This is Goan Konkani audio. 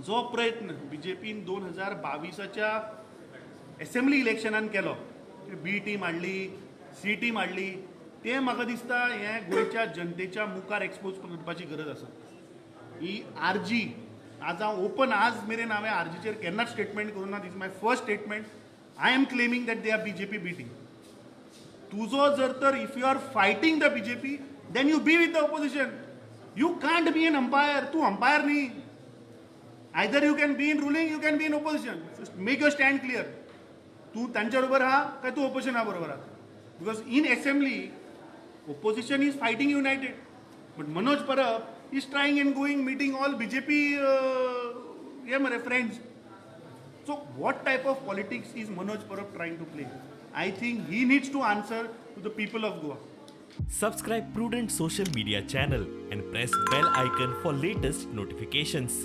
जो प्रयत्न बीजेपीन 2022च्या एसेंब्ली इलेक्शनान केलो, बी टीम हाडली, सी टीम हाडली, तें म्हाका दिसता हें गोंयच्या जनतेच्या मुखार एक्सपोज करपाची गरज आसा. ही आरजी आज हांव ओपन, आज मेरेन हांवें आरजीचेर केन्नाच स्टेटमेंट करूं ना. This my first statement. I am claiming that they are BJP B team. तुजो जर तर if you are fighting the BJP, then you be with the opposition. You can't be an umpire. तूं अंपायर न्ही. Either you can be in ruling, you can be in opposition. Make your stand clear. तूं तांच्या बरोबर आहा काय तूं ओपोजिशना बरोबर आहा? Because in assembly opposition is fighting united, but Manoj Parab is trying and going meeting all BJP हे मरे friends. So what type of politics is Manoj Parab trying to play? I think he needs to answer to the people of Goa. Subscribe Prudent Social Media channel and press bell icon for latest notifications.